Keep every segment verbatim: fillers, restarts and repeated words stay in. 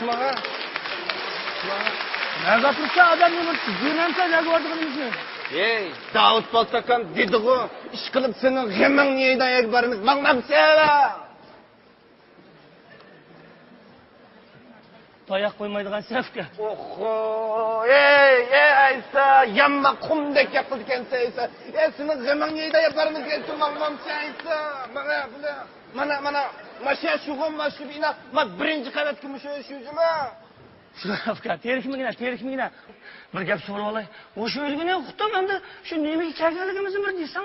ماڭا. ماڭا. نەگە تۇرسا ئادەمنى بىر جىرەنسە نەگە بارىدىغىنىمىزنى. ھەي، داۋۇت پالتاكام دېدىغۇ، ئىشقىلىپ سېنىڭ غېمىڭنى يەيدىغان يەرگە بارىمىز، ماڭمامسەن؟ تاياق قويمايدىغان سەپكە. ئوخو، ئەي، ئەي، ئەيسا، يامما قۇمدەك گەپ قىلىدىكەنسەن، ئەيسا. ئەي، سېنىڭ غېمىڭنى يەيدىغان يەرگە بارىمىز، ئەيسا، ماڭمامسەن، ئەيسا. ماڭا، بۇلار. مانا، مانا، ماشۇ شۇغۇم، ماشۇ بىنا، ما بىرىنچى قەۋەتكە مۇشۇ شۇ جۇما. شۇ ئاكا، تېرىكمىگىنە، تېرىكمىگىنە. بىر گەپ سورىۋالاي. مۇشۇ ئۆلگىنى ئۇقتۇم، ئەمدى شۇ نېمىگە كەلگەنلىكىمىزنى بىر دېسەڭ.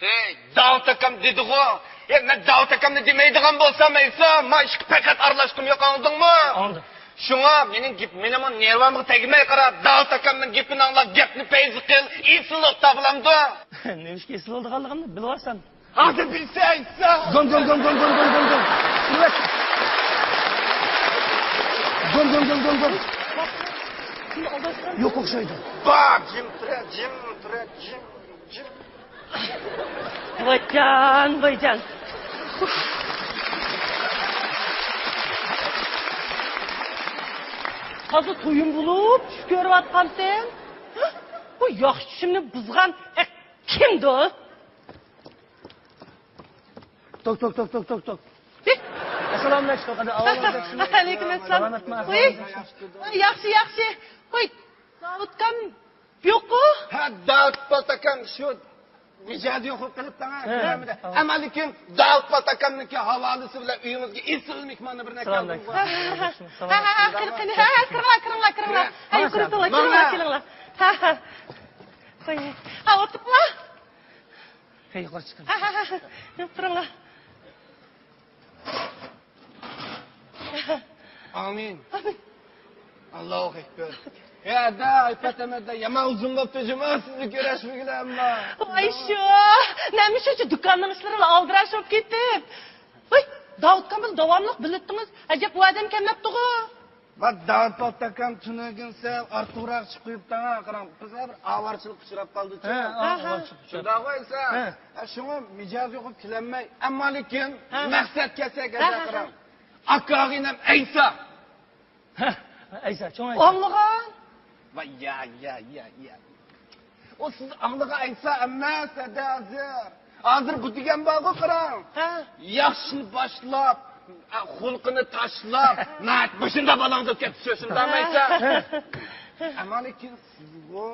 ھەي، داۋۇت ئاكام دېدىغۇ. ھەي، مەن داۋۇت ئاكامنى دېمەيدىغان بولسام، ئەيسا، ما ئىشقا پەقەت ئارىلاشقۇم يوق، ئاڭلىدىڭمۇ؟ ئاڭلىدىم. شۇڭا مېنىڭ گېپ، مېنىڭمۇ نېرۋامغا تەگمەي قارا، داۋۇت ئاكامنىڭ گېپىنى ئاڭلاپ، گەپنى پەيزى قىل، ئېسىل نۇقتا بولامدۇ؟ نېمىشقا ئېسىل بولىدىغانلىقىمنى بىلىۋالسام. ھازىر بىلسە ئېيتسا. گوم، گوم، گوم. گوم، گوم، گوم، گوم، گوم. يوق ئوخشايدۇ. با، جىم تۇرە، جىم تۇرە، جىم، جىم. ۋايجان، ۋايجان. ھازىر تويۇن بولۇپ چۈش كۆرۈۋاتقانتىم. بۇ ياخشى چۈشۈمنى بۇزغان، ئە، كىمدۇ؟ توك، توك، توك، توك، توك، توك. ئەسسالامۇ ئەلەيكۇم، قانداق ئەھۋالىڭىز، ياخشىمۇ؟ ۋەئەلەيكۇم ئەسسالام. سالامەتمۇ، ۋۇي، ئەھۋالىڭىز ياخشىمۇ؟ ياخشى، ياخشى. ۋۇي، داۋۇتكام يوققۇ؟ ھە، داۋۇت پالتاكام شۇ مىجەزى يوق بولۇپ قېلىپتىڭ، ھە، ھە، نېمىدە؟ ھە. ئەمما لېكىن داۋۇت پالتاكامنىڭكى ھاۋالىسى بىلەن ئۆيىڭىزگە ئېسىل مېھماننى بىرنى ئەكەلدىم. سالام ئەلەيكۇم. ھە، ھە، ھە، ھە، قېنى، قېنى، ھە، ھە، كىرىڭلار، كىرىڭلار، كىرىڭلار. ھە، يۇقىرى تۇرۇڭلار، كىرىڭلار، كىرىڭلار. ھە، ھە. قوي. ھە، ئولتۇرۇڭلار. ھەي، يۇقىرى چىقىڭ. ھە، ھە، ھە، ھە. يوق، تۇرۇڭلار. ئامىن. ئامىن. ئاللاھۇ ئەكبەر. ھە، دە، ئايپات ئەمەت دە، يامان ئۇزۇن بوپتۇ جۇما سىزنى كۆرۈشمىگىلى ئەمما. ۋاي شۇ، نەمە شۇنچە دۇكاننىڭ ئىشلىرىلا ئالدىراش بولۇپ كېتىپ. ۋاي، داۋۇتكام بىلەن داۋاملىق بىللە ئىدىڭىز. ئەجەب، ئۇ ئادەم كەلمەپتىغۇ. ما داۋۇت پالتاكام تۈنۈگۈن سەل ئارتۇقراق چىقىپ قويۇپتۇ، ھە، قاراڭ. بىز بىر ئاۋارىچىلىككە ئۇچراپ قالدۇچۇ. ھە، ھە، ئاۋارىچىلىككە ئۇچراپ. شۇنداققۇ ئەيسا. ھە. ھە، شۇڭا مىجەزى يوقۇپ كېلەلمەي. ئەمما لېكىن ھە. مەقسەت كەلسەك، ھە، ھە، قاراڭ. ھە. ئاكا ئاغىنەم ئەيسا. ھە، ئەيسا، چوڭ ئەيسا. ئاڭلىغان. ۋاي، يا، يا، يا، يا. ئۇ سىز ئاڭلىغان ئەيسا ئەمەس، ھەدە ھازىر. ھازىر بۇ دېگەن بارغۇ، قاراڭ. ھە. ياخشىنى باشلاپ، ئە، خۇلقىنى تاشلاپ، ناھايىتى مۇشۇنداق بالاڭ دەپ كەتتى شۇ، شۇنداقمۇ ئەيسا؟ ھە. ئەمما لېكىن سىزغۇ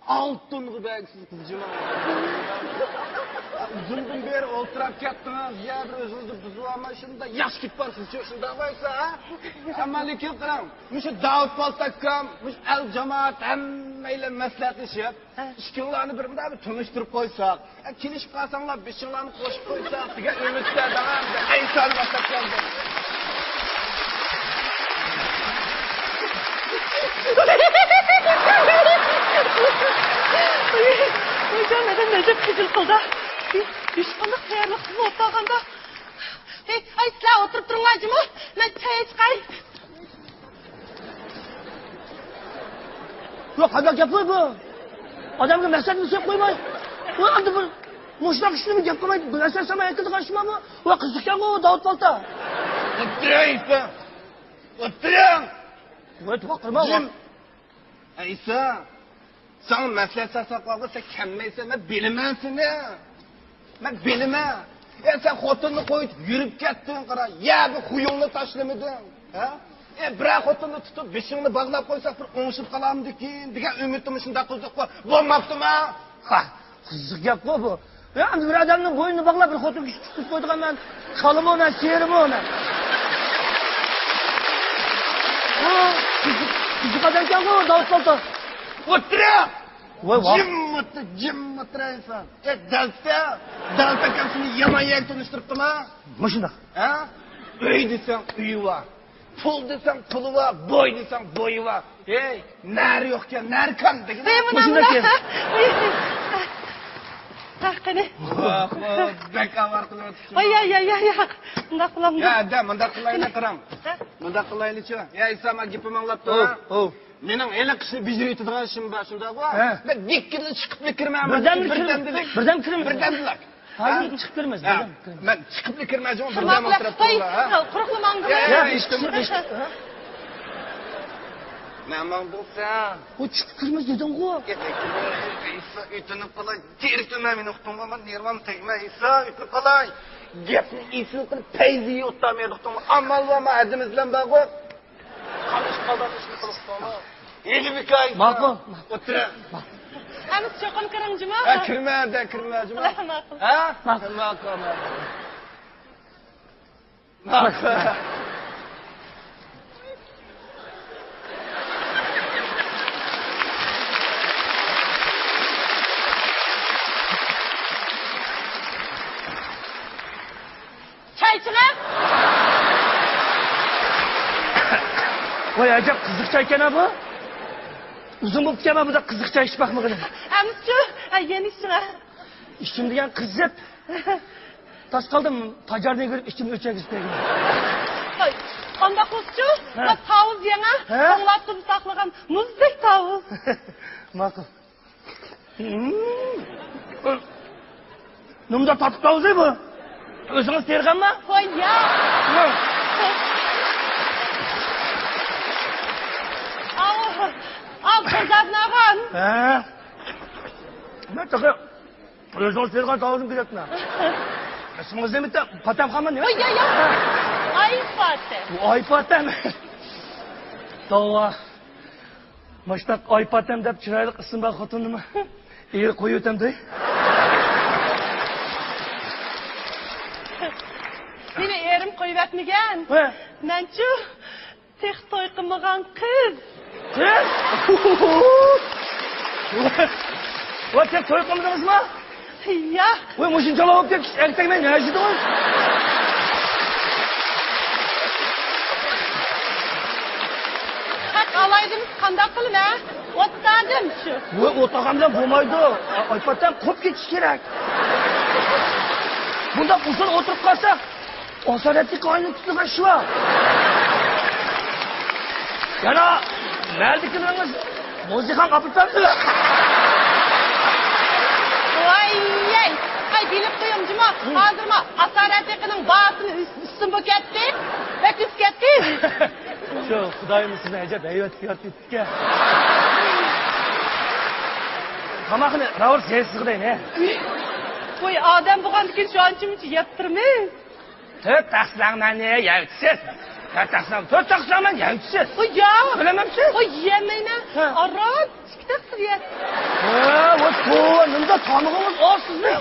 ئالتۇنغا بەرگۈسىز قىزجىما. ئۇزۇندىن بېرى ئولتۇراپ كەتتىڭىز، يا بىر ئۆزىڭىزنى بۇزۇۋالماي شۇنداق ياخشى كېتىپ بارسىز شۇ، شۇنداقمۇ ئەيسا، ھە؟ ئەمما لېكىن قاراڭ، مۇشۇ داۋۇت پالتاكام، مۇشۇ ئەل جامائەت ھەممەيلەن مەسلىھەتلىشىپ، ھە. ئىككىڭلارنى بىر مۇنداق بىر تونۇشتۇرۇپ قويساق، ھە، كېلىشىپ قالساڭلار بېشىڭلارنى قوشۇپ قويساق دېگەن ئۈمىدتە داڭا ئەيسانى باشلاپ كەلدى. ۋايجان، ئادەم ئەجەب خىجىل قىلدى. ھېچقانداق تەييارلىق قىلماي ئولتۇرغاندا. ھەي، ئاي، سىلەر ئولتۇرۇپ تۇرۇڭلار جۇمۇ، مەن چاي چىقاي. ياق، قانداق گەپ بۇ؟ ئادەمگە مەقسەتنى سۆزلەپ قويماي. ئۇ ئەمدى بىر مۇشۇنداق ئىشنىمۇ گەپ قىلماي، بىر ئەسەر ساماي ئېيتىدىغان ئىشمۇ بۇ؟ ۋە قىزىقكەنغۇ داۋۇت پالتا. ئولتۇرۇڭ، ئولتۇرۇڭ. ۋاي، توختىما. جىم. ئەيسا، ساڭا مەسلىھەت سالساق بارغۇ، سەن كەلمەيسەن، مەن بىلىمەن سېنى. مەن بىلىمەن. يا، سەن خوتۇننى قويۇپ يۈرۈپ كەتتىڭ، قارا. يا، بىر خۇيۇڭنى تاشلىمىدىڭ. ھە؟ يا، بىرەر خوتۇننى تۇتۇپ بېشىڭنى باغلاپ قويساق، بىر ئوڭشىپ قالامدىكىن دېگەن ئۈمىدتىمۇ شۇنداق قىلدۇققۇ. بولماپتىمۇ؟ ھا، قىزىق گەپقۇ بۇ. يا، ئەمدى بىر ئادەمنىڭ بوينىنى باغلاپ، بىر خوتۇن كىشى تۇتۇپ قويىدىغان مەن كالىمۇ مەن، سېرىمۇ مەن. ھا، قىزىق، قىزىق ئادەمكەنغۇ، داۋۇت پالتا. ئولتۇرۇڭ! ۋاي، ۋاي. جىم ئولتۇر، جىم ئولتۇر ئەيسا. ئە، دەلسە، دەلسە ئاكام سېنى يامان يەرگە تونۇشتۇرۇپتىما؟ مۇشۇنداق. ھە؟ ئۆي دېسەڭ ئۆيى بار. پۇل دېسەڭ پۇلى بار، بوي دېسەڭ بويى بار. ھەي، نەرى يوقكەن، نەرى كەم دېگىنە. ھەي، مۇنە، مۇشۇنداق مۇنە. ھە، قېنى. ۋاھ، ۋاھ، بەك ئاۋارە قىلىۋاتىسىز. ۋاي، يا، يا، يا، يا. مۇنداق قىلامدۇ. يا، ئەدە، مۇنداق قىلايلى، قاراڭ. ھە؟ مۇنداق قىلايلىچۇ. يا، ئىسا، مانا گېپىمنى ئاڭلاپ تۇر، ھە؟ ھو. مېنىڭ ھېلىقى ئىشنى بېجىرىۋېتىدىغان ئىشىم بار، شۇنداققۇ؟ ھە. مەن دىككىدىلا چىقىپلا كىرىمەن، بىردەمدىلا كىرىمىز. بىردەمدىلا. بىردەمدىلا. ھازىر چىقىپ كىرىمىز، ھە؟ بىردەم كىرىمىز. مەن چىقىپلا كىرمەن، جۇمۇ، بىردەم ئولتۇرۇپ تۇرۇڭلار، ھە؟ قۇرۇقلىماڭ. يا، يا، يا، ئىشتىن، ئىشتىن. مەن ماڭدىڭ سەن. ئۇ چىقىپ كىرمە دېدىڭغۇ. ئېيسا، ئۆتۈنۈپ قالاي. تېرىكتىمەن مېنى ئۇقتۇڭغۇ، مەن نېرۋام تەگمە. ئېيسا، ئۆتۈنۈپ قالاي. گەپنى ئېسىل قىلىپ پەيزى يوتتا مېنى ئۇقتۇڭغۇ. ئامال بارمۇ، ھەدىمىز بىلەن بارغۇ. قالمىش قالدان ئىشنى قىلىپ قالما. ھېلى بىكاي. ماقۇل. ئولتۇر. ئەمىس چوقۇم كىرىڭ جۇما. ھە، كىرمە، دە، كىرمە جۇما. ماقۇل. ھە؟ ماقۇل. ماقۇل، ماقۇل. چاي ئىچىڭە. ۋاي ئەجەب قىزىق چايكەن بۇ. ئۇزۇن بوپتىكەن بۇنداق قىزىق چاي ئىچىپ باقمىغىنىم. ئەمىسچۇ، يەنە ئىچىڭە. ئىچىم دېگەن قىزىپ. تاس قالدىم، تاجارنى كۆرۈپ ئىچىم ئۆچەك ئىستەيدۇ. ۋاي، قانداق بولسىچۇ؟ ھە. مانا تاۋۇز يەڭە، ھە؟ توڭلاپ تۇرۇپ ساقلىغان مۇزدەك تاۋۇز. ماقۇل. نېمىدەپ تاتلىق تاۋۇزى بۇ؟ ئۆزىڭىز تېرىغانما؟ ۋاي يا. نېمە؟ ئاۋۇ، ئاۋۇ، قىزارتمىغان. ھە. مەن تېخى ئۆزىڭىز تېرىغان تاۋۇزنى كۆرۈۋاتىمەن. ئىسمىڭىز نېمە؟ پاتەم خانما نېمە؟ ۋاي يا يا. ئاي پاتەم. ۋاي پاتەم. توۋا. ماشتاق ئايپاتەم دەپ چىرايلىق ئىسىم بار خوتۇننىمۇ ئېرى قويۇۋېتەمدۇ؟ مېنى ئېرىم قويۇۋەتمىگەن. ھە. مەنچۇ تېخى توي قىلمىغان قىز. قىز؟ ۋە، تېخى توي قىلمىدىڭىزمۇ؟ ياق. ۋاي، مۇشۇنچە جاۋاب بېرىپ ئەركەكمەن نەجىدىڭىز؟ خەق ئالايدىم، قانداق قىلىمەن؟ ئوتتادىم شۇ. ۋاي، ئوتاغان بىلەن بولمايدۇ. ئايپاتتان قوپ كېتىش كېرەك. بۇنداق ئۇزۇن ئولتۇرۇپ قالسا، ئاسارەتلىك قاينىپ تۇتىدىغان شۇ. يەنە مەھەللىدىكىلىرىڭىز موزىخان ئاپىرىپ بەردى. ۋاي، يەي. ئاي، بىلىپ قويۇڭ جۇما. ھازىرما ئاسارەتلىكنىڭ باھاسىنى ئۈس-، ئۈستۈن بو كەتتى. بەك ئۈس كەتتى. شۇ خۇدايىم سىزنى ئەجەب ھەيۋەتلىك يارىتىپتىكەن. تاماقنى راۋۇر سېسىغدەين ھە. ۋاي، ئادەم بولغاندىكىن شۇ ئانچە مۇنچە يەپ تۇرمىز. تۆت تەخسىلەڭ مەننى يەۋچىسىز. تۆت تەخسىلەڭ، تۆت تەخسىلەڭ مەن يەۋچىسىز. ۋاي يا. بىلەمسىز؟ ۋاي يەمەيمەن. ھە. ئاران ئىككى تەخسىلەر. ھە، ۋاي توۋا، نېمىدە تامىقىڭىز ئاز سىزنىڭ؟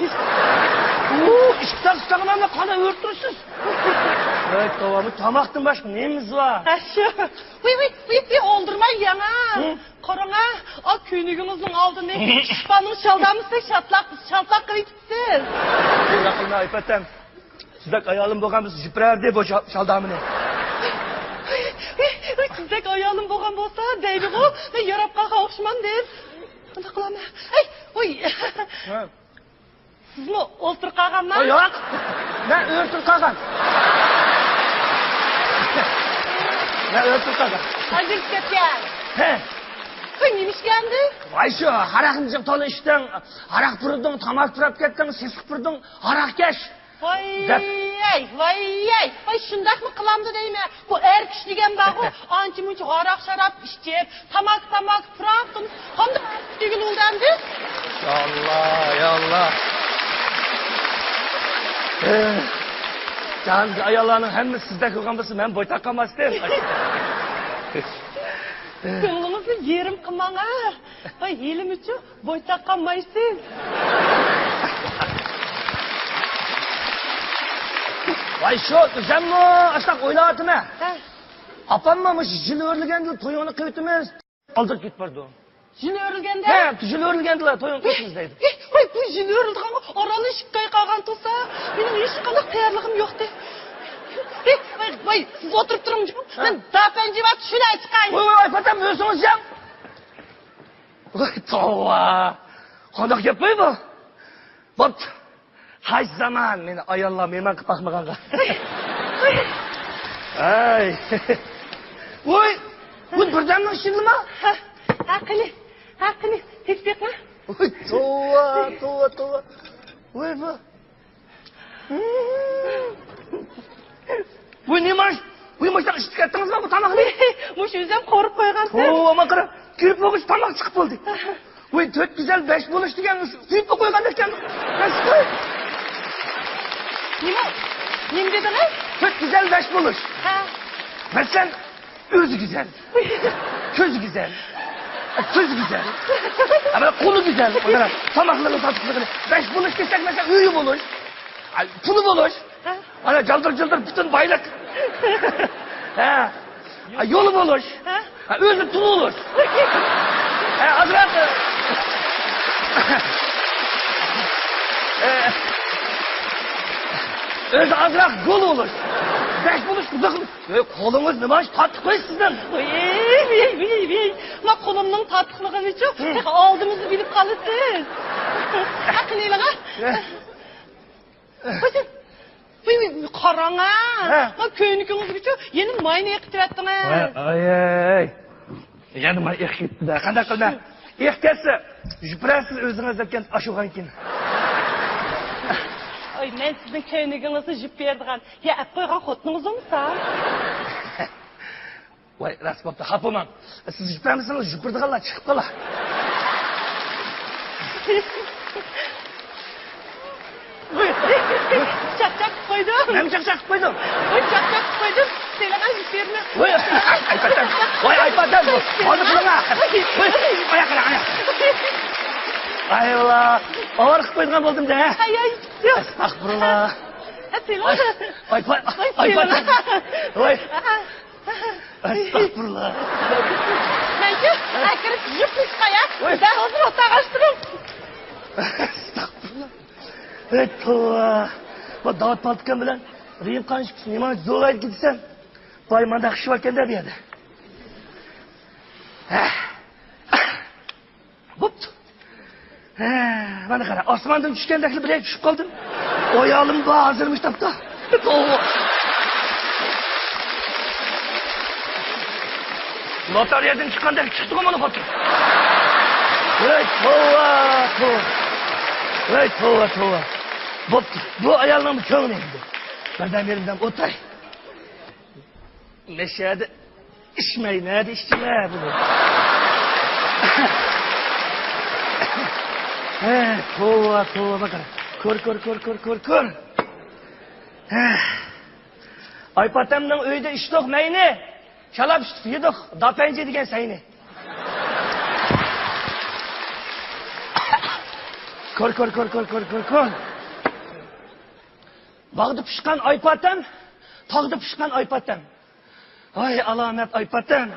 ئۇ، ئىككى تەخسىلەڭ مەننى قانداق ئۆلتۈرىسىز؟ ۋاي توۋا، بۇ تاماقتىن باشقا نېمىمىز بار؟ ھە، شۇ. ۋاي، ۋاي، ۋاي، ۋاي، ئولدۇرماي يەڭە. ھە؟ قاراڭا، ئا، كۆينىكىڭىزنىڭ ئالدىنى ئىشپاننىڭ شالدامىسىدەك شالتاق، شالتاق قىلىۋېتىپسىز. شۇنداق قىلماي ئايپاتەم. سىزدەك ئايالىم بولغان بولسا يىپىرەردى بۇ شا-، شالدامىنى. سىزدەك ئايالىم بولغان بولسا دەيدىغۇ، مەن ياراپ قالغان ئوخشىمامدىم. قانداق قىلامەن؟ ئەي، ۋوي. ھە. سىزمۇ ئولتۇرۇپ قالغانما؟ ئو، ياق. مەن ئۆرتۈپ قالغان. مەن ئۆرتۈپ قالغان. ئاجرىشىپ كەتكەن. ھە. ۋوي، نېمە ئىشكەندى؟ ۋاي، شۇ ھاراقنى جىق تولا ئىچتىڭ، ھاراق پۇرىدىڭ، تاماكا پۇراپ كەتتىڭ، سېسىق پۇرىدىڭ، ھاراقكەش. ۋاي، دەپ. ۋاي، ۋاي، ۋاي، شۇنداقمۇ قىلامدۇ دەيمەن. بۇ ئەر كىشى دېگەن بارغۇ، ئانچە-مۇنچە ھاراق-شاراب ئىچىپ، تاماكا-تاماكا پۇراپ، قانداق ئەر كىشىگە ئۇلىدى ئەمدى؟ يا ئاللا، يا ئاللا. ئېھ، جاھاندىكى ئاياللارنىڭ ھەممىسى سىزدەك بولغان بولسا، مەن بويتاق قالماستىم. كۆڭلىڭىزنى يېرىم قىلماڭ ھە. ۋاي، ھېلىمۇچۇ؟ بويتاق قالمايسىز. ۋاي، شۇ ئۆزۈممۇ ئاشۇنداق ئويلاۋاتىمەن. ھە. ئاپاممۇ مۇشۇ يىل ئۆرلىگەندىلا تويۇڭنى قىلىۋېتىمىز. ئالدىراپ كېتىپ بارىدۇ. يىل ئۆرلىگەندە؟ ھە، يىل ئۆرلىگەندىلا تويۇڭنى قىلىۋېتىمىز دەيدۇ. ھە، ۋاي، بۇ يىل ئۆرلىدىغانغا ئارانلا ئىككى ئاي قالغان تۇرسا، مېنىڭ ھېچقانداق تەييارلىقىم يوقتى. ھە، ۋاي، ۋاي، سىز ئولتۇرۇپ تۇرۇڭ، ھە. مەن داپەنجى بار، چۈشۈرەي چىقاي. ۋاي، ۋاي، ۋاي، پاتام، ئۆزىڭىز يەڭ. ۋاي، توۋا! قانداق گەپ بۇ؟ بوپتۇ. قايسى زامان مېنى ئاياللار مېھمان قىلىپ باقمىغانغا. ھەي. ۋوي، بۇ بىردەمنىڭ ئىچىدىلا؟ ھە، ھە، قېنى، ھە، قېنى، تېپىپ بېقىڭ. ۋوي، توۋا، توۋا، توۋا. ۋوي، بۇ. بۇ نېمە ئىش؟ بۇ مۇشۇنداق ئىچىپ كەتتىڭىزمۇ بۇ تاماقنى؟ مۇشۇ ئۆزۈم قورۇپ قويغانتىم. توۋا، بەش بولۇش دېگەن سۇيۇپلا قويغان ئىكەن. بەش قوي. نېمە؟ نېمە دېدىڭىز؟ تۆت گۈزەل بەش بولۇش. ھە. مەسىلەن، ئۆزى گۈزەل. كۆزى گۈزەل. سۆزى گۈزەل. ئەمما قولى گۈزەل. تاماقلىرى، تاتلىقلىرى. بەش بولۇش دېسەك، مەسىلەن، ئۆيى بولۇش. پۇلى بولۇش. ھە؟ ئانا جالدىر-جۇلدۇر پۈتۈن بايلىق. ھە. ھە، يولى بولۇش. ھە؟ ھە، ئۆزى تونۇلۇش. ھە، ئازراق. ئۆزى ئازراق گول بولۇش. بەش بولۇش، قىزىق. ئۆي، قولىڭىز نېمانچە تاتلىق قوي سىزنىڭ. ۋىي، ۋىي، ۋىي، ۋىي. ما قولۇمنىڭ تاتلىقلىقىنىچۇ، ھە. تېخى ئالدىمىزنى بىلىپ قالىسىز. ھە. ھەققىنى ئېلىڭ، ھە. ھە. قويسۇن. ۋىي، ۋىي، ۋىي، قاراڭ ھە. ھە. ما كۆينىكىڭىزگىچۇ يەنە ماينى ئېقىتىۋەتتىڭىز. ۋاي، ئاي، ئاي. يەنە ماي ئېقىپ كەتتى-دە. قانداق قىلىمەن؟ ئېقىپ كەتسە، يۇپرەسىز ئۆزىڭىز دەپ كەلدى ئاشۇغان كېيىن. ئاي، مەن سىزنىڭ كۆينىكىڭىزنى يۇيۇپ بېرىدىغان، يا ئەپ قويغان خوتۇنىڭىز بولمىسا. ۋاي، راست بوپتۇ، خاپا بولماڭ. سىز يۇپرەمىسىڭىز، يۇپۇرىدىغانلار چىقىپ قالار. چاقچاق قىلىپ قويدۇم. نېمە چاقچاق قىلىپ قويدۇڭ؟ ۋاي، چاقچاق قىلىپ قويدۇم. سېنىڭ ئىشلىرىڭنى. ۋاي، ئايپاتەم. ۋاي، ئايپاتەم. ھازىر قىلىڭا. ۋاي، ئاياق، ئاياق. ئاي، ۋالا. ئاۋارە قىلىپ قويىدىغان بولدۇم-دە. ئاي، ئاي، ياق. ئەستەغپۇرۇللا. ھە، سېنىڭ. ئاي، ئايپا-، ۋاي، ئايپاتەم. سېنىڭ. ۋاي. ئەستەغپۇرۇللا. مەنچۇ ئەكىرىپ يۈكلۈك قايا. ۋاي. دەرۋازىنى ئوتاغا ئاچتىم. ئەستەغپۇرۇللا. ھەي، توۋا. بۇ داۋۇت پالتىكام بىلەن رېھىمخان ئىككىسى نېمانچە زورايدىكى دېسەم، باي مانداق ئىش باركەن-دە بۇ يەردە. ھە. بوپتۇ. ھە، مانا قارا، ئاسماندىن چۈشكەندەكلا بىرەر چۈشۈپ قالدىم. ئايالىم بار ھازىر مۇشۇ تاپتا. توۋا. لوتارىيەدىن چىققاندەك چىقتىغۇ مانا خوتۇن. ۋاي توۋا، توۋا. ۋاي توۋا، توۋا. بوپتۇ. بۇ ئايالنىڭ كۆڭلى ئەمدى. بىردەم يېرىمدەم ئولتۇراي. مەشەدە ئىچمەي، نەدە ئىچىمەن بۇنى؟ ھە، توۋا، توۋا، باققىنا. كۆر، كۆر، كۆر، كۆر، كۆر، كۆر. ھە. ئايپاتەمنىڭ ئۆيىدە ئىچتۇق مەينى. شالاپ ئىچتۇق، يېدۇق داپەنجى دېگەن سەينى. كۆر، كۆر، كۆر، كۆر، كۆر، كۆر، كۆر. باغدا پىشقان ئايپاتەم، تاغدا پىشقان ئايپاتەم. ۋاي، ئالامەت ئايپاتەم.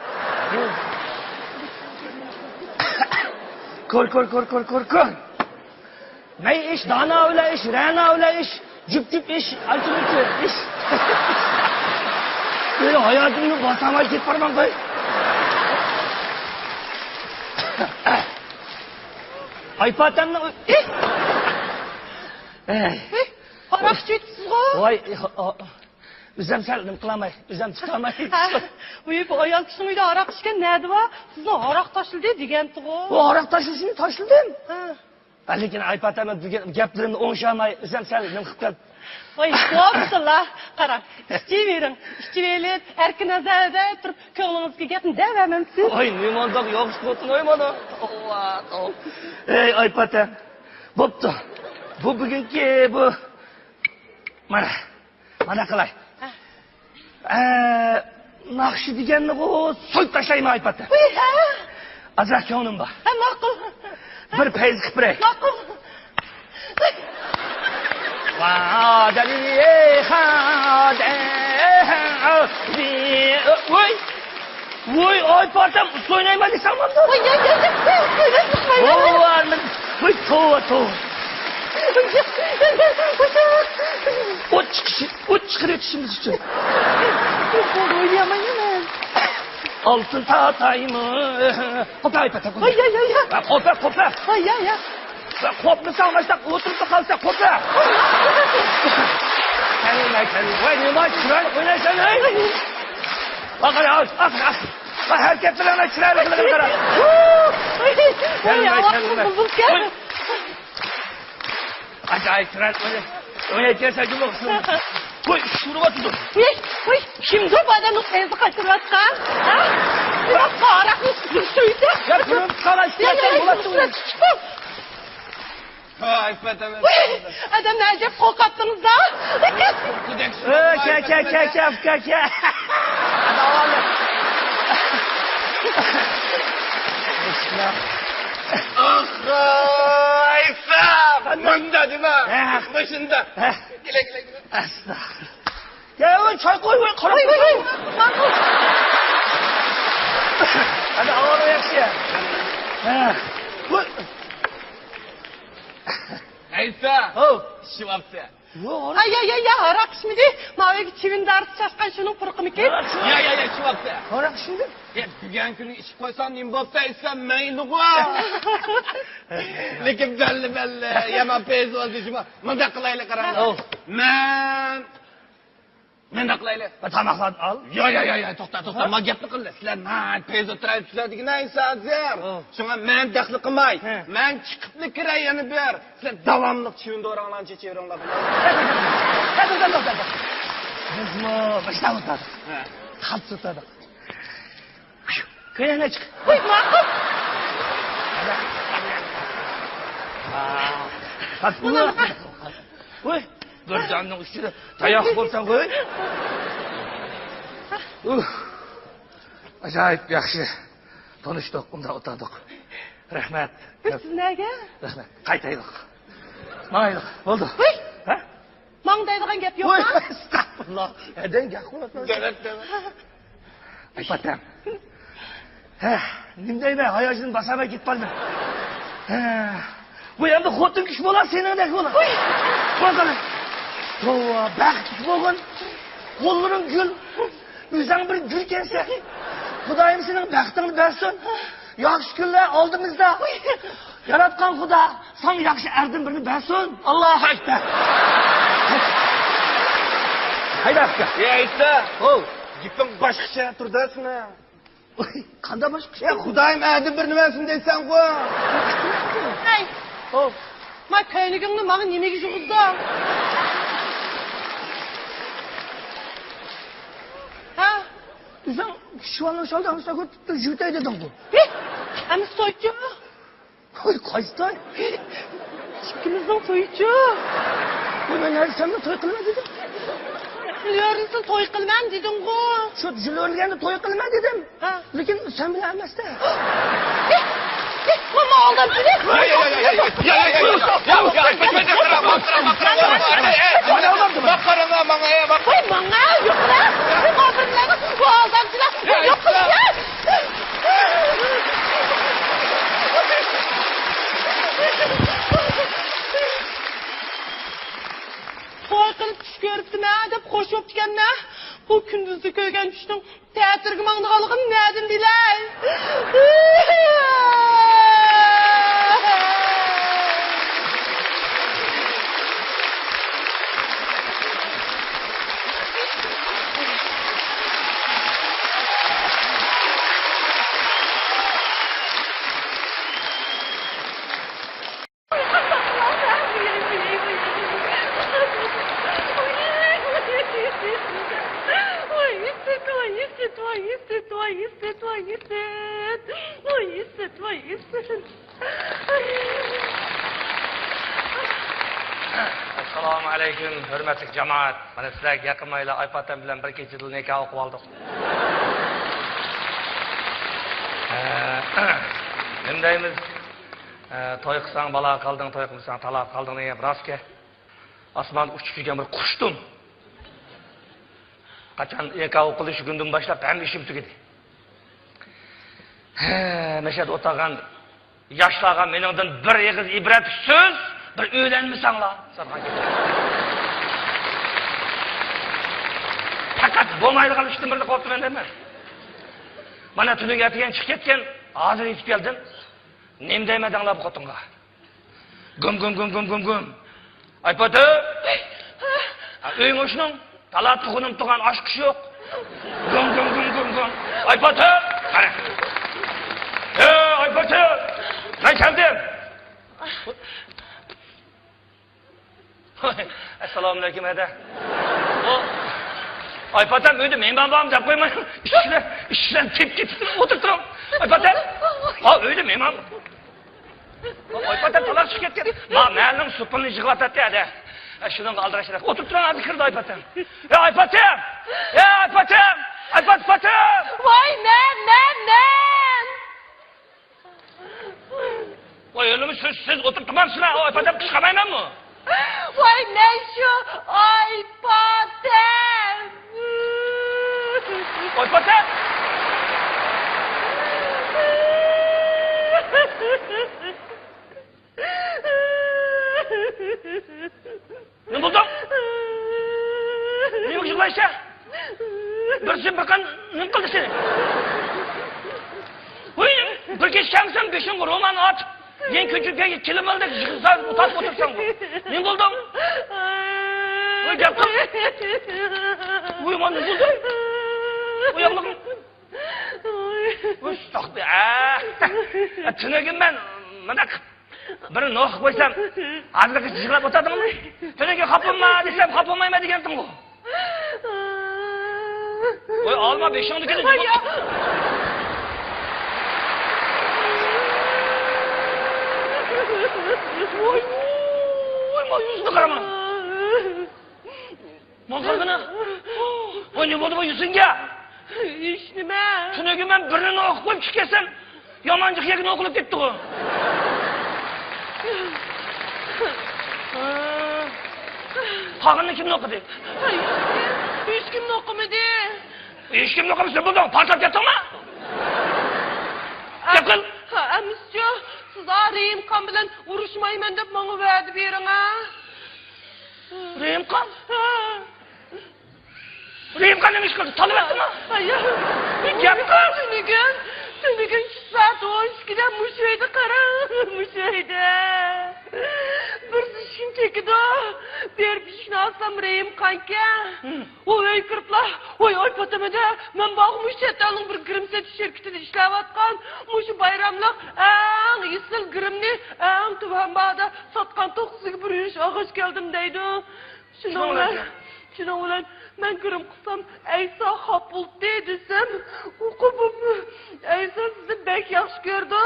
كۆر، كۆر، كۆر، كۆر، كۆر، كۆر. مەي ئىش، دانا بىلەن ئىش، رەنا بىلەن ئىش، جۈپ، جۈپ ئىش، ئاچۇ، مۇچۇ ئىش. مېنىڭ ھاياتىمنى باسالماي كېتىپ بارىمەن قوي. ئايپاتەمنىڭ ئۆ-، ئېي! ئەي. ھاراق ئىچىۋېتىپسىزغۇ؟ ۋاي، ئۆزۈم سەل نېمە قىلالماي، ئۆزۈم تۇتالماي. ھە، ۋۇي، بۇ ئايال كىشىنىڭ ئۆيىدە ھاراق ئىچكەن نەدە بار؟ سىزنىڭ ھاراق تاشلىدى دېگەنتىغۇ. بۇ ھاراق تاشلىشىنى تاشلىدىم. ھە. ھە، لېكىن ئايپاتەم بۈگۈن گەپلىرىمنى ئوڭشالماي، ئۆزۈم سەل نېمە قىلىپ كەتتىم. ۋاي، بوپتۇلا، قاراڭ، ئىچىۋېرىڭ، ئىچىۋېلىپ، ئەركىن ئازادە تۇرۇپ، كۆڭلىڭىزدىكى گەپنى دەۋەرمەمسىز؟ ۋاي، نېمانداق ياخشى خوتۇن، ۋاي، مانا. توۋا، توۋا. ئەي، ئايپاتەم، بوپتۇ. بۇ بۈگۈنكى بۇ، مانا. مانا قىلاي. ھە. ئە، ناخشا دېگەننىغۇ سويۇپ تاشلايمەن ئايپاتەم. ۋىي، ھە. ئازراق كۆڭلۈم بار. ھە، ماقۇل. بىر پەيز قىلىپ بېرەي. ماقۇل. ۋاي، ۋاي. ۋوي، ئايپاتەم، ئۇسسۇل ئوينايمەن دېسەڭ بولدى. ۋوي، ياق، ياق، ياق، ئوينايمەن. ۋوي، توۋا، توۋا. ئوت چىقىشى، ئوت چىقىرىۋېتىشىمىز ئۈچۈن. ئوينىيالمايمەن. ئالتۇن تاتايمۇ؟ قوپە، ئايپاتەم، قوپە. ۋوي، ياق، ياق، ياق. ھە، قوپە، قوپە. ۋوي، ياق، ياق. قوپمىساڭ، ماشۇنداق ئولتۇرۇپ قالسا، قوپە. كەلمە، كەلمە. ۋاي، نېمە چىرايلىق ئوينايسەن، ھەي؟ ئاقىرى، ئاق، ئاق، ئاق. ھەرىكەتلىرىڭنى چىرايلىق قىلىغىنى قارا. كەلمە، كەلمە. ئاجايىپ چىرايلىق ئويناي-، ئوينايتتى، شاكىر بولسۇن. ۋاي، ئۇرۇۋاتىدۇ. ۋاي، ۋاي، كىمدۇ بۇ ئادەمنىڭ قېنىنى قاچۇرۇۋاتقان؟ ھە؟ بۇ ھاراقنى سۈرتۈۋېتىپ. يا، بۇرۇن قاراش، يا، يا، يا، بۇلار يا، تۇرۇپ. ئايپات ئەمەس. ئادەم ئەجەب قورقاتتىڭىز-دە. ئۆ، كە، كە، كە، كە، كە، كە. ئاخ، ئايسا، مۇندا دېمە. ھە. مۇشۇندا. ھە. كېلە، كېلە، كېلە. ئەستەغپۇرۇللا. يا، ۋاي، چاي قوي، ۋاي، قارا. ۋاي، ۋاي، ۋاي. ماقۇل. ئەنە، ئاۋارە ياخشى. ھە. ۋاي. ئەيسا. ھو. ئىچىۋاپسەن. يوق، ھاراق. ئاي، ئاي، ئاي، يا، ھاراق ئىچمىدى. ماۋۇ يەرگە چىۋىن دارىسى چاچقان شۇنىڭ پۇرىقىمىكىن؟ ھاراق ئىچمىدى. يا، يا، يا، ئىچىۋاپسەن. ھاراق ئىچمىدى. يا، دېگەن كۈنى ئىچىپ قويساڭ نېمە بوپتۇ ئەيسا، مەيلىغۇ. لېكىن بەللى، بەللى. يامان پەيزى بولدى شۇما. مۇنداق قىلايلى، قاراڭلار. ھو. مەن مۇنداق قىلايلى. بىر تاماقلارنى ئال. يا، يا، يا، يا، توختا، توختا. ھە؟ ما گەپنى قىلدى. سىلەر ناھايىتى پەيزى ئولتۇرايسىلەر دېگەن ئەيسا ھازىر. ھە. شۇڭا مەن دەخلى قىلماي. ھە. مەن چىقىپلا كىرەي يەنە بىر. سىلەر داۋاملىق چىۋىن دوراڭلارنى چېچىۋېرىڭلار. بىزمۇ باشلاپ ئولتۇردۇق. ھە. خالتا ئولتۇردۇق. كۆيەڭگە چىق. ۋاي، ماقۇل. ۋاي، بىر جاننىڭ ئۈستىدە تاياق بولساڭ، ۋاي. ئۇھ. ئاجايىپ ياخشى. تونۇشتۇق، ئۇنداق ئولتۇردۇق. رەھمەت. بىز سىز نەگە؟ رەھمەت. قايتايلىق. ماڭايلىق. بولدى. ۋاي. ھە؟ ماڭ دەيدىغان گەپ يوق. ۋاي، ئەستەغپۇرۇللا. ھەدەڭ گەپ قىلىۋاتىمەن. دەۋەت، دەۋەت. ئايپاتەم. ھە، نېمە دەيمەن، ھاياجىنىم باسالماي كېتىپ قالدىم. ھە، بۇ ئەمدى خوتۇن كىشى بولا، سېنىڭدەك بولا. ھۇي! قول قىلىڭ. توۋا، بەختلىك بولغىن. قوللىرىڭ گۈل. ئۆزۈڭ بىر گۈلكەنسەن. خۇدايىم سېنىڭ بەختىڭنى بەرسۇن. ياخشى كۈنلەر ئالدىمىزدا. ھۇي! ياراتقان خۇدا ساڭا ياخشى ئەردىن بىرنى بەرسۇن. ئاللاھۇ ئەكبەر. ھەيدە، ئاكا. يا ئەيسا. ھو. گېپىڭ باشقىچە تۇرىدۇ سېنىڭ. قانداق باشقىچە؟ يا خۇدايىم ئەردىن بىرنى بەرسۇن دەيسەنغۇ. ھەي. ھو. ما كۆينىكىڭنى ماڭا نېمىگە يۇغۇزدۇڭ؟ ھە؟ ئۆزۈڭ شۇۋالنىڭ شالداڭ ساكۇت يۇتاي دېدىڭغۇ. ھې؟ ئەمىسە تويچۇ؟ ھوي، قايسى توي؟ ئىككىمىزنىڭ تويىچۇ. ۋاي، مەن ھەر سەندە توي قىلىمەن دېدىم. جۇليۆرنىسىنى توي قىلىمەن دېدىڭغۇ. شۇ جۇليۆرنىڭ توي قىلىمەن دېدىم. ھە. لېكىن سەن بىلەن ئەمەستە. ھې، ھې، ماما ئالدامچى. ۋاي، ماڭا، ياق، بۇ ئالدامچىلار. ياق، ياق. توي قىلىپ چۈش كۆرۈپتىمەن دەپ خوش بوپتىكەنمەن. بۇ كۈندۈزدە كۆرگەن چۈشنىڭ تەتۈرگە ماڭىدىغانلىقىنى نەدىن بىلەي؟ ئەسسالامۇ ئەلەيكۇم، ھۆرمەتلىك جامائەت. مانا سىلەرگە يېقىنمايلا ئايپاتەم بىلەن بىر كېچىدىلا نىكاھ ئوقۇۋالدۇق. نېمە دەيمىز؟ توي قىلساڭ بالاغا قالدىڭ، توي قىلمىساڭ تالاغا قالدىڭ دېگەن گەپ راست ئىكەن. ئاسماندا ئۇچۇپ يۈرگەن بىر قۇشتۇم. قاچان نىكاھ ئوقۇلۇشى كۈندىن باشلاپ ھەممە ئىشىم تۈگىدى. ھە، مەشەدە ئولتۇرغان ياشلارغا مېنىڭدىن بىر ئېغىز ئىبرەت سۆز، بىر ئۆيلەنمىسەڭلار، سالغان گېپىم. پەقەت بولمايدىغان ئىشتىن بىرنى قوپتۇ مەن دەيمەن. مانا تۈنۈگۈن ئەتىگەن چىقىپ كەتكەن، ھازىر يېتىپ كەلدىم. نېمە دەيمەن دەڭلار بۇ خوتۇنغا؟ گۇم، گۇم، گۇم، گۇم، گۇم، گۇم. ئايپاتەم! ھە، ئۆيۈڭ ئوشنۇڭ؟ تالا تۇغۇنۇم تۇغان ئاچقۇچ يوق. گۇم، گۇم، گۇم، گۇم، گۇم. ئايپاتەم! قارا. ھە، ئايپاتەم! مەن كەلدىم. ئەسسالامۇئەلەيكۇم، ھەدە. ئۇ، ئايپاتەم، ئۆيدە مېھمان بارمۇ دەپ قويماي، ئىشلەپ، ئىشلەپ كېتىپ كېتىپ ئولتۇرۇپ تۇرۇڭ. ئايپاتەم! ھا، ئۆيدە مېھمان. ئايپاتەم تالاق چىقىپ كەتكەن. ما، مەھەللىنىڭ سوپۇنى يىغىۋاتاتتى ھەدە. ئە، شۇنىڭغا ئالدىراش. ئولتۇرۇپ تۇرۇڭ، ھازىر كىرىدۇ ئايپاتەم. ئە، ئايپاتەم! ئە، ئايپاتەم! ئايپات، پاتەم! ۋاي، مەن، مەن، مەن! ۋاي، ئۆلىمۇ سىز، سىز ئولتۇرۇپ تۇرمامسىلەر؟ ئايپاتەم قىچقارمايمەنمۇ؟ ۋاي، مەن شۇ ئايپاتەم! ئايپاتەم! نېمە بولدۇڭ؟ نېمە يىغلايسەن؟ بىرسى بىر قان نېمە قىلدى سېنى؟ ھۇي، بىر كېچە كەمسەن بېشىڭغا رومان ئاتىپ، يەنە كۆچۈپ كەلگەن كېلىن بالىدەك يىغلىساڭ، ئۇتاپ ئولتۇرساڭغۇ. نېمە بولدۇڭ؟ ھۇي، گەپ قىل. ھۇي، مانا نېمە بولدى؟ ئۇياقلىقىڭ. ئۇستاقتى، ئە، تۈنۈگۈن مەن مۇنداق بىر نوخ قويسام، ھازىرغىچە يىغلاپ ئولتۇردۇڭمۇ؟ تۈنۈگۈن خاپا بولما دېسەم، خاپا بولمايمەن دېگەنتىڭغۇ. ۋاي، ئالما بېشىڭدىكىنى. ۋاي، ۋاي، ۋاي، يۈزىنى قارىما. ماڭا قارىغىنا. ۋاي، نېمە بولدى بۇ يۈزۈڭگە؟ ھېچ نېمە. تۈنۈگۈن مەن بىرنى نوخ قويۇپ چىقىپ كەتسەم، يامان جىق يەرگە نوخ قىلىپ كەتتىغۇ. قالغىنىنى كىم نوخ قىلدى؟ ھېچكىم، ھېچكىم نوخ قىلمىدى. ھېچكىم نوخ قىلمىسا بولدى، پارتلاپ كەتتىڭمۇ؟ گەپ قىل. ھە، ئەمىسىچۇ، سىز رېھىمخان بىلەن ئۇرۇشمايمەن دەپ ماڭا ۋەدە بېرىڭ، ھە؟ رېھىمخان؟ ھە. رېھىمخان نېمە ئىش قىلدى؟ تالىۋەتتىمۇ؟ ھايا. گەپ قىل. تۈنۈگۈن، تۈنۈگۈن چۈش سائەت ئون ئىككىدە مۇشۇ ئۆيدە، قاراڭ، مۇشۇ ئۆيدە بىرسى ئىشىكنى چېكىدۇ. بېرىپ ئىشىكنى ئاچسام، رېھىمخانكەن. ھىم. ئۇ ئۆيگە كىرىپلا، ۋاي، ئاي پاتىمىدە، مەن بارغۇ مۇشۇ چەت ئەلنىڭ بىر گىرىم سېتىش شىركىتىدە ئىشلەۋاتقان، مۇشۇ بايراملىق ئەڭ ئېسىل گىرىمنى ئەڭ تۆۋەن باھادا ساتقان توققۇزىگە بىر يۈرۈش ئالغاچ كەلدىم دەيدۇ. شۇنىڭ بىلەن، شۇنىڭ بىلەن مەن گىرىم قىلسام، ئەيسا خاپا بولدى دېسەم، ئۇ قوپۇپ، ئەيسا سىزنى بەك ياخشى كۆرىدۇ.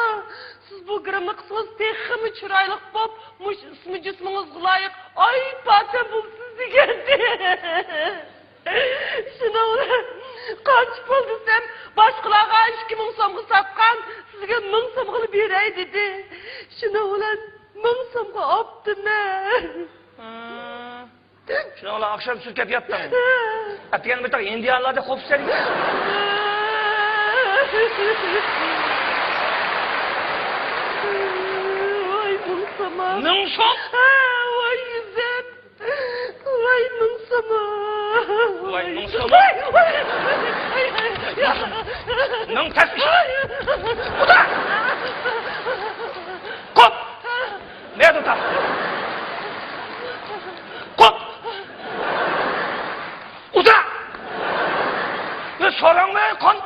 سىز بۇ گىرىمنى قىلسىڭىز، تېخىمۇ چىرايلىق بولۇپ، مۇشۇ ئىسمى جىسمىڭىزغا لايىق ئاي پاتەم بولىسىز دېگەنتى. شۇنىڭ بىلەن قانچە پۇل دېسەم، باشقىلارغا ئىككى مىڭ سومغا ساتقان، سىزگە مىڭ سومغىلا بېرەي دېدى. شۇنىڭ بىلەن مىڭ سومغا ئاپتىمەن. ھا. شۇنىڭ بىلەن ئاخشام سىز كەپ ياتتىڭ. ئەتىگەن بىر تاق ھىندىيانلاردەك قوپۇپ سەن. ۋاي مىڭ سوم. مىڭ سوم؟ ھە، ۋاي ئىززەت. ۋاي مىڭ سوم. ۋاي مىڭ سوم. ۋاي، ۋاي، ۋاي، ۋاي، ۋاي. مىڭ تەس ئىش. ئۇدا! قوپ! نەدە تاپ؟ قوپ! ئۇدا! يا ساراڭ ۋە قان!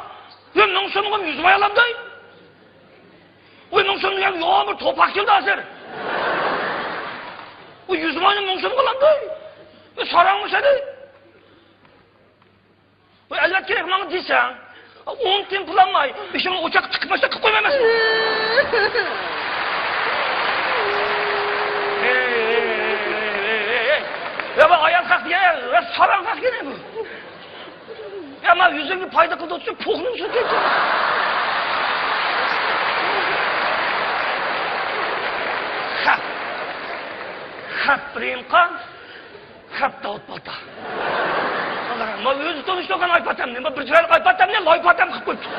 يا مىڭ سومغا يۈز ماي ئالامداي! ۋاي، مىڭ سوم دېگەن يوغان بىر توپاق كېلىدۇ ھازىر. ۋاي، يۈز ماينى مىڭ سومغا ئالامدۇ؟ ۋاي، ساراڭمۇ سەن؟ ۋاي، ئەلۋەتتە كېرەك ماڭا دېسەڭ، ئون تىيىن پۇل ئالماي، بېشىڭغا ئوچاق تىقىپ باشلاپ قىلىپ قويمايمەن. ھەي، ھەي، ھەي، ھەي. يا، بۇ ئايال خەق دېگەن، يا، ساراڭ خەق دېگەن بۇ. يا، مانا يۈزۈڭگە پايدا قىلدى ئوتسۇن، پوخنىڭ ئۈستىگە كەتسۇن. خەپ. خەپ رېمقان، خەپ داۋۇت بالتا. مانا ئۆزى تونۇشتۇرغان ئايپاتەمنى، بىر چىرايلىق ئايپاتەمنى لايپاتەم قىلىپ قويۇپتۇ.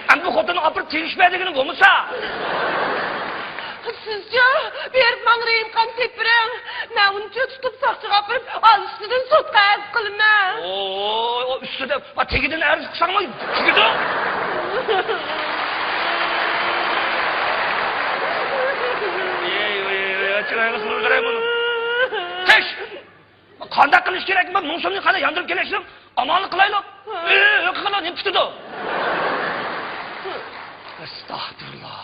ئەمدى بۇ خوتۇننى ئاپىرىپ تېگىشمە دېگىنى بولمىسا. سىزچۇ؟ بېرىپ ماڭا رېمقان تېپىپ بېرىڭ. مەن ئۇنى تۇتۇپ ساقچىغا ئاپىرىپ، ئال ئۈستىدىن سوتقا ئەرز قىلىمەن. ئوي، ئۇ ئۈستىدە، تېگىدىن ئەرز قىلساڭمۇ تېگىدۇ. ۋاي، ۋاي، ۋاي، چىرايلىق قىلىپ قاراي بۇنى. تىش! قانداق قىلىش كېرەك؟ مىڭ سومنى قانداق ياندۇرۇپ كېلىشنىڭ ئامالىنى قىلايلۇق. ئى، ھۆكۈم قىلىڭ، نېمە پۈتىدۇ؟ ئەستەغپىرۇللا.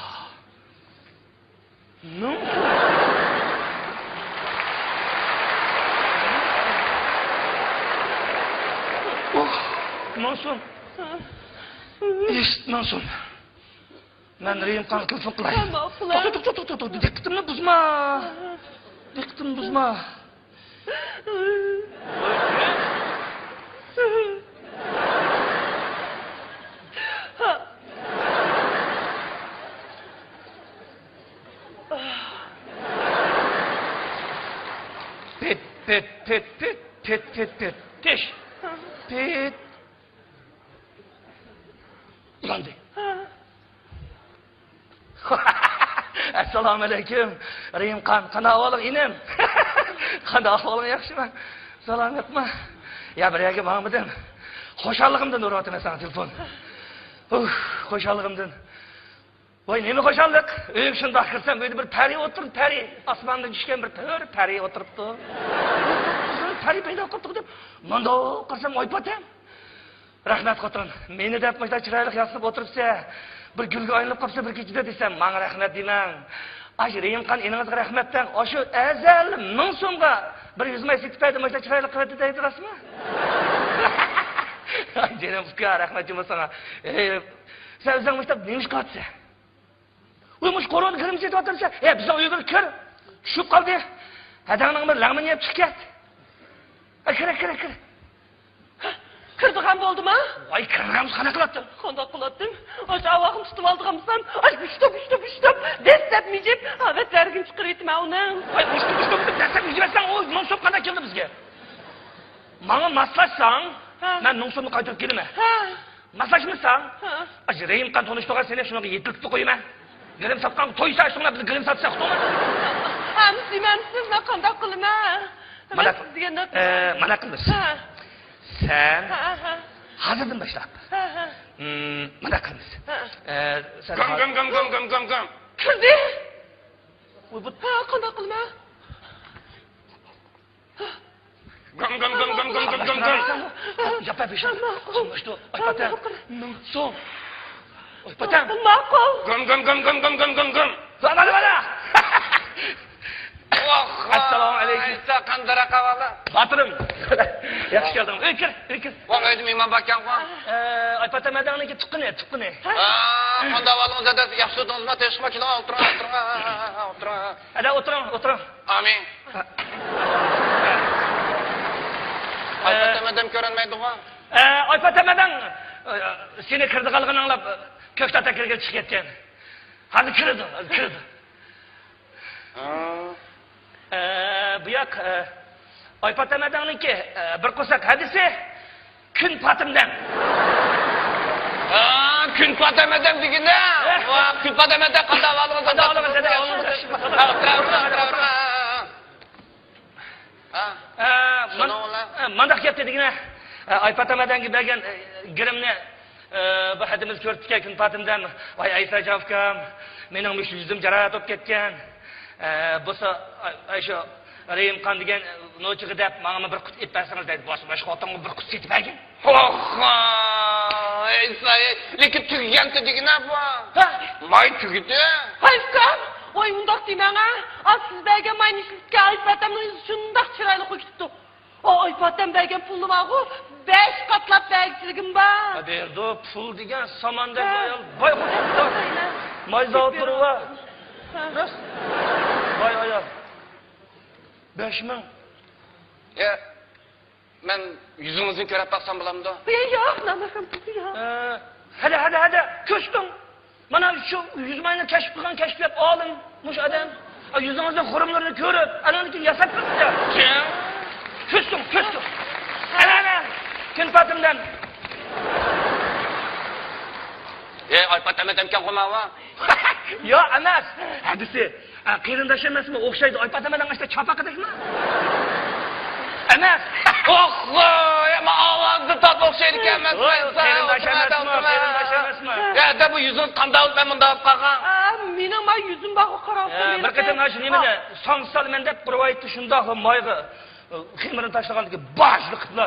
مىڭ سوم. ئوھ، مىڭ سوم. ئىشت، مىڭ سوم. مەن رېيىمخانغا تېلېفون قىلاي. توختا، توختا، توختا، توختا، توختا. دىققىتىمنى بۇزما. دىققىتىمنى بۇزما. پىت، پىت، پىت، پىت، پىت، پىت، پىت. تىش. پىت. ئۇلاندى. ئەسسالامۇئەلەيكۇم، رېيىمخان. قانداق ئەھۋالىڭ، ئىنىم؟ قانداق ئەھۋالىڭ، ياخشىمۇ؟ سالامەتمۇ؟ يا، بىر يەرگە ماڭمىدىم. خۇشاللىقىمدىن ئۇرۇۋاتىمەن ساڭا تېلېفون. ئۇھ، خۇشاللىقىمدىن. ۋاي، نېمە خۇشاللىق! ئۆيگە شۇنداق كىرسەم، ئۆيدە بىر پەرى ئولتۇرۇپتۇ، پەرى. ئاسماندىن چۈشكەن بىر تۆرە پەرى ئولتۇرۇپتۇ. پەرى پەيدا قىپتۇ دەپ، مۇنداق قارىسام، ئايپاتەم. رەھمەت، خوتۇن. مېنى دەپ مۇشۇنداق چىرايلىق ياسىنىپ ئولتۇرۇپسەن. بىر گۈلگە ئايلىنىپ قاپسەن بىر كېچىدە دېسەم، ماڭا رەھمەت دېمەڭ. ئاشۇ رېيىمخان ئىنىڭىزغا رەھمەت دەڭ. ئاشۇ ئەزەل مىڭ سومغا بىر يۈز ماي سېتىپ بەردى، مۇشۇنداق چىرايلىق قىلىۋەتتى دەيدۇ، راستمۇ؟ جېنىم ئۇكا، رەھمەت جۇمۇ ساڭا. ئېي، سەن ئۆزۈڭ مۇشۇنداق نېمە ئىش قىلىۋاتىسەن؟ ۋاي، مۇشۇ كورونا گرىممى سېتىۋاتامسەن؟ ھە، بىزنىڭ ئۆيگە كىر. چۈشۈپ قالدى. ھەدەڭنىڭ بىر لەڭمىنى يەپ چىقىپ كەت. ھە، كىر، كىر، كىر. كىرىدىغان بولدىما؟ ۋاي، كىرىدىغان بولسا قانداق قىلاتتىڭ؟ قانداق قىلاتتىم؟ ئاشۇ ئاۋاقنى تۇتۇپ ئالىدىغانمىسام، ئاي، ئۇشتۇپ، ئۇشتۇپ، ئۇشتۇپ، دەسسەپ مىجىپ، ھاۋەت بەرگىنى چىقىرىۋېتىمەن ئۇنىڭ. ۋاي، ئۇشتۇپ، ئۇشتۇپ، ئۇشتۇپ، دەسسەپ مىجىۋەتسەڭ، ئۇ نوسۇپ قانداق كېلىدۇ بىزگە؟ ماڭا ماسلاشساڭ، ھە، مەن مىڭ سومنى قايتۇرۇپ كېلىمەن. ھە. ماسلاشمىساڭ، ھە، ئاشۇ رېيىمخان تونۇشتۇرغان سېنى شۇنىڭغا يېتىلتىپ قويىمەن. گىرىم ساتقانغا توي ساچتىڭلار، بىز گىرىم ساتساق توڭلار. ھە، ئەمىسە نېمە ئەمىسە، مەن قانداق قىلىمەن؟ مانا، مەن سىز دېگەندەك، ئە، مانا قىلىمىز. ھە. سەن، ھە، ھە، ھازىردىن باشلاپ، ھە، ھە، مم، مانا قىلىمىز. ھە. ئە، سەن گام، گام، گام. كىردى. ۋاي، بۇ ھە، قانداق قىلىمەن؟ گام، گام، گام. ياپا بېشىڭ. ماقۇل. ئايپاتەم. ماقۇل. مىڭ سوم. ئايپاتەم. ماقۇل. گام، گام، گام. ۋالا، ۋالا، ۋالا. ئەسسالامۇ ئەلەيكۇم. ئەيسا، قانداق ئەھۋالىڭ؟ باتۇرۇم. ياخشى كەلدىڭ. ئۆيگە كىر، ئۆيگە كىر. ۋاڭ، ئۆيدە مېھمان باركەنغۇ. ئە، ئايپاتەم ھەدەڭنىڭكى تۇغقىنى، تۇغقىنى. ھە، قانداق ئەھۋالىڭىز، ھەدە؟ ياخشى تۇردىڭىزمۇ؟ تىنچلىقمۇ كېلىڭ، ئولتۇرۇڭ، ئولتۇرۇڭ، ئولتۇرۇڭ. ھەدە، ئولتۇرۇڭ، ئولتۇرۇڭ. ئامىن. ئايپاتەم ھەدەم كۆرۈنمەيدىغۇ؟ ئە، ئايپاتەم ھەدەڭ، ئە، سېنى كىرىدىغانلىقىنى ئاڭلاپ، كۆكتات ئەكىرگىلى چىقىپ كەتكەن. ھازىر كىرىدۇ، ھازىر كىرىدۇ. ھە. ئە، بۇ ياق، ئە، ئايپاتەم ھەدەڭنىڭكى، ئە، بىر قورساق ھەدىسى. كۈن پاتىمدەم. ھا، كۈن پاتىمدەم دېگىنە. ۋا، كۈن پاتىمدەم، قانداق ئەھۋالىڭىز؟ قانداق ئەھۋالىڭىز؟ ھا، ئولتۇرۇڭ، ئولتۇرۇڭ. ھا، ئە، مان-، شۇنىڭ بىلەن ئە، مانداق گەپتە دېگىنە. ئە، ئايپاتەم ھەدەڭگە بەرگەن، ئە، گىرىمنى، ئە، بۇ ھەدىمىز كۆرۈپتىكەن، كۈن پاتىمدەم. ۋاي، ئەيساجان ئۇكام، مېنىڭ مۇشۇ يۈزۈم جاراھەت بولۇپ كەتكەن. ئە، بولسا، ئاي، ئاي، شۇ رېيىمخان دېگەن نوچىغا دەپ، ماڭىمۇ بىر قۇت ئېلىپ بەرسىڭىز دەيدۇ. باشقا، باشقا خوتۇنغا بىر قۇت سېتىپ بەرگىن. ئوخ، ئەيسا، لېكىن تۈگىگەنتى دېگىنە بۇ. ھە؟ ماي تۈگىدى. ھاي ئۇكام، ۋاي ئۇنداق دېمەڭ ھە. ئا، سىز بەرگەن ماينى ئىشلىتىپ كەلگەن ئايپاتەمنىڭ يۈزى شۇنداق چىرايلىق بولۇپ كېتىپتۇ. ئا، ئايپاتەم بەرگەن پۇلنى بارغۇ، بەش قاتلاپ بەرگۈچىلىكىم بار. ھە، بېرىدۇ، پۇل دېگەن ساماندەك ھە. ئايال. باي خوتۇن. ھە. ماي زاۋۇتلىرى بار. ھە. راست. باي ئايال. بەش مىڭ. يا، مەن يۈزىڭىزنى كۆرۈپ باقسام بولامدۇ؟ يا، ياق، نامەھرەم قىز، ياق. ئە، ھەدە، ھەدە، ھەدە، كۆچتۈڭ. مانا شۇ يۈز ماينى كەشىپ قىلغان كەشپىيات ئالىم مۇشۇ ئادەم. ئا، يۈزىڭىزنىڭ خۇرۇملىرىنى كۆرۈپ، ئانىڭدىن كېيىن ياساپ بېرىپتۇ. كۆچتۈڭ، كۆچتۈڭ. ئەنە، ئەنە، كۈن پاتىمدەم. ئەي، ئايپاتەم ئەمەسكەنغۇ ماۋۇ؟ يا، ئەمەس. ھەدىسى. ئە، قېرىنداش ئەمەسمۇ؟ ئوخشايدۇ. ئايپاتەم ئەمەس، چاپاقىدەكمۇ؟ ئەمەس. ئوخ، ئەمما ئاۋازى تات ئوخشايدىكەن، ئەمەس. ۋاي، قېرىنداش ئەمەسمۇ؟ قېرىنداش ئەمەسمۇ؟ يا، دە بۇ يۈزىڭىز قانداق بولۇپ، مەن مۇنداق بولۇپ قالغان؟ ئا، مېنىڭ ما يۈزۈم بارغۇ، قاراڭ. ئە، بىر قېتىم مانا شۇ نېمىدە، ساڭسال مەن دەپ بىر ۋايىتتا شۇنداقلا مايغا خېمىرنى تاشلىغاندىكى باجلىق قىپلا.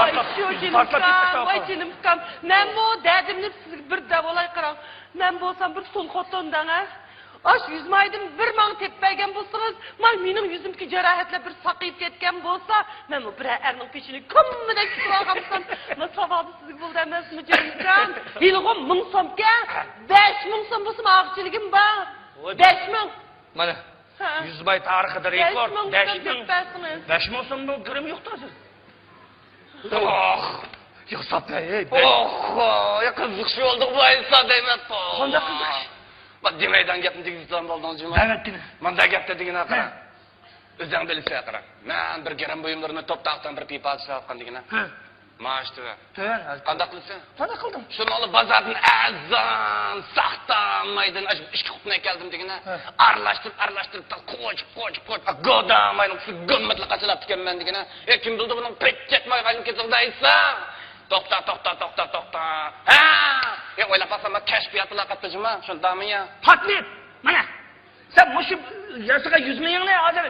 ئاي، شۇ جېنىم ئۇكام، ۋاي جېنىم ئۇكام. مەنمۇ دەردىمنى سىزگە بىر دەۋالاي قاراڭ. مەن بولسام بىر تۇل خوتۇن دەڭە. ئاش يۈز مايدىن بىر ماڭا تېپىپ بەرگەن بولسىڭىز، مانا مېنىڭ يۈزۈمدىكى جاراھەتلەر بىر ساقىيىپ كەتكەن بولسا، مەنمۇ بىرەر ئەرنىڭ پېشىنى كۈممىدەك تۇتۇۋالغان بولسام، ما ساۋابى سىزگە بولدى ئەمەسمۇ، جېنىمجان؟ ھېلىغۇ مىڭ سومكەن، بەش مىڭ سوم بولسىمۇ ئاغىچىلىكىم بار. ۋاي، بەش مىڭ. مانا، ھە. يۈز ماي تارىخىدا رېكورد، بەش مىڭ. بەش مىڭ سوم دەپ بەرسىڭىز. بەش مىڭ سومنىڭ كىرىمى يوق ھازىر. ئوھ! يا ساپا، ھەي، بەك. ئوھ، يا قىزىقىش بولدى بۇ ئىنسان دەيمەن. قانداق قىزىقىش؟ بۇ دېمەيدىغان گەپنى دېگۈزسەم بولدىڭ جۇما. ئەۋەتكىنە. مۇنداق گەپتە دېگىنە قارا. ھە. ئۆزۈڭ بىلىسەن قارا. مەن بىر گىرىم بۇيۇملىرىنى توپ تاقتىن بىر پىپا سېتىۋاتقان دېگىنە. ھە. مائاش تۆۋەن. تۆۋەن، ھازىر. قانداق قىلىسەن؟ قانداق قىلدىڭ؟ شۇنىڭ بىلەن بازاردىن ئەرزان، ساختا مايدىن ئاشۇ ئىككى قۇتىنى ئەكەلدىم دېگىنە. ھە. ئارىلاشتۇرۇپ، ئارىلاشتۇرۇپ، قوچ، قوچ، قوچ، گودا ماينىڭ ئۈستىگە گۈممىتلا قاچىلاپتىكەنمەن دېگىنە. ئە، كىم بىلدى بۇنىڭ پېچەت مايغا ئايلىنىپ كېتىدۇ دەيسەن؟ توختا، توختا، توختا، توختا. ھە! ئە، ئويلاپ باقسام، مەن كەشپىياتلا قاتتىجىما، شۇنداقمۇ يا؟ پاتنىت! مانا! سەن مۇشۇ ياسىغان يۈز مېيىڭنى ھازىر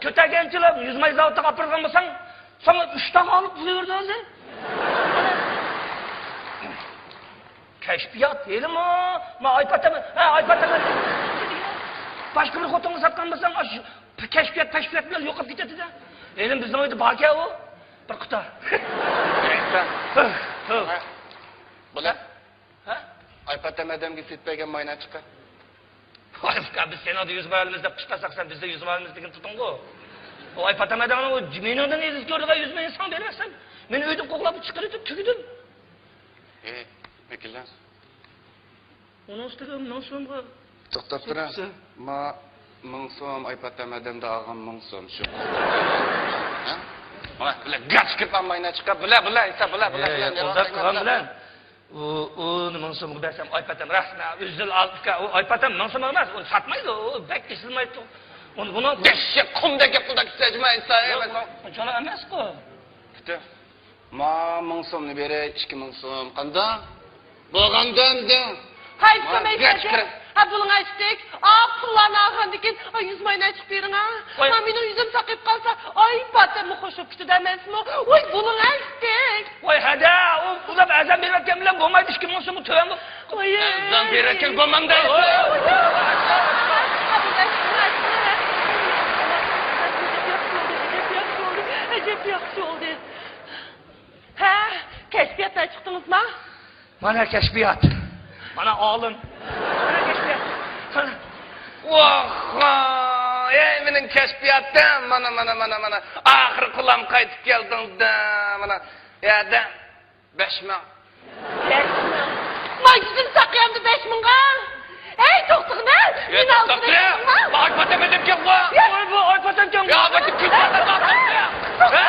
كۆتەرگەنچىلا يۈز ماي زاۋۇتىغا ئاپىرىدىغان بولساڭ، ساڭا ئۈچ تاغ ئالىپ قويۇۋېرىدۇ ھازىر. كەشپىيات، ھېلىمۇ، ما ئايپاتەم، ھە، ئايپاتەم. باشقا بىر خوتۇنغا ساتقان بولساڭ، ئاشۇ كەشپىيات، پەشپىيات بىلەن يوقاپ كېتەتتى-دە. ھېلىمۇ بىزنىڭ ئۆيدە باركەن ئۇ، بىر قۇتا. ھە، ھە. بۇلار ھە؟ ئايپاتەم ئادەمگە سېتىپ بەرگەن ماينى چىقار. ۋاي ئۇكا، بىز سېنىڭدە يۈز ماي ئالىمىز دەپ قىچقارساق، سەن بىزدە يۈز ماي ئالىمىز دېگىنى تۇتتۇڭغۇ. ئۇ ئايپاتەم ئادەمنىڭ ئۇ مېنىڭدىن ئېزىز كۆرىدىغان يۈز ماينى ساڭا بېرەرسەن. مېنى ئۆيدىن قوغلاپ چىقىرىۋېتىپ تۈگىدىم. ئى، ۋەكىللەر. ئۇنىڭ ئۈستىگە مىڭ سومغا توختاپ تۇرە. سوتسا. ما مىڭ سوم، ئايپاتەم ئادەمدە ئالغان مىڭ سوم شۇ. ھە؟ مانا بىلە گاچ كىرىپ ئالماينا چىقار. بىلە، بىلە، ئېيتسا، بىلە، بىلە، ئە، بىلە، يا، ئۇنداق قىلغان بىلەن. ئۇ، ئۇنى مىڭ سومغا بەرسەم، ئايپاتەم رەسمەن ئۈزۈل ئال، ئۇكا، ئۇ ئايپاتەم مىڭ سوم ئەمەس، ئۇنى ساتمايدۇ، ئۇ بەك ئېسىلمايدۇ. ئۇنى، بۇنىڭ دەششە قۇمدەك گەپ قىلدى، كىسەجما ئېيتسا، يا، ئەمەس ئۇ. ئۇنچىلا ئەمەسقۇ. كۈتە. ما مىڭ سومنى بېرەي، ئىككى مىڭ سوم. قانداق؟ بولغاندا ئەمدى. قايسى ما، كۆمەي گەچ كىرە. ھە، بۇلۇڭ ئەشتىك. ئا، پۇللارنى ئالغاندىن كېيىن، ئا، يۈز ماينى ئەچىق بېرىڭ، ھە. قوي. ما، مېنىڭ يۈزۈم ساقىيىپ قالسا، ئايپاتەممۇ خوش بولۇپ كېتىدۇ ئەمەسمۇ؟ ۋاي، بۇلۇڭ ئەشتىك. ۋاي، ھەدە، ئۇ، ئۇلار ئەرزان بېرىۋەتكەن بىلەن بولمايدۇ، ئىككى مىڭ سوممۇ تۆۋەن بۇ. ۋاي. ئەرزان بېرىۋەتكەن بولمامدا. ۋاي، ۋاي، ۋاي. ئەجەب ياخشى بولدى، ئەجەب ياخشى بولدى. ھە، كەشپىياتتىن چىقتىڭىزما؟ مانا كەشپىيات. مانا ئالىم. مانا كەشپىيات. قارا. ۋاھ، ۋاھ، ئەي مېنىڭ كەشپىياتىم. مانا، مانا، مانا، مانا. ئاخىرى قۇلام قايتىپ كەلدىڭدە. مانا. يەدە. بەش مىڭ. بەش مىڭ. ما يۈزۈم ساقىيامدۇ بەش مىڭغا؟ ھەي، توختىغىنە! يا، مېنى توختاپ ئالدىڭىز تۇرە! بەش مىڭغا؟ بۇ ئايپاتەم ئادەمكەنغۇ! يا! ۋاي، بۇ ئايپاتەمكەنغۇ! يا، بۇ كۈلكە ئادەم ئايپاتەم! توختاڭ! ھە؟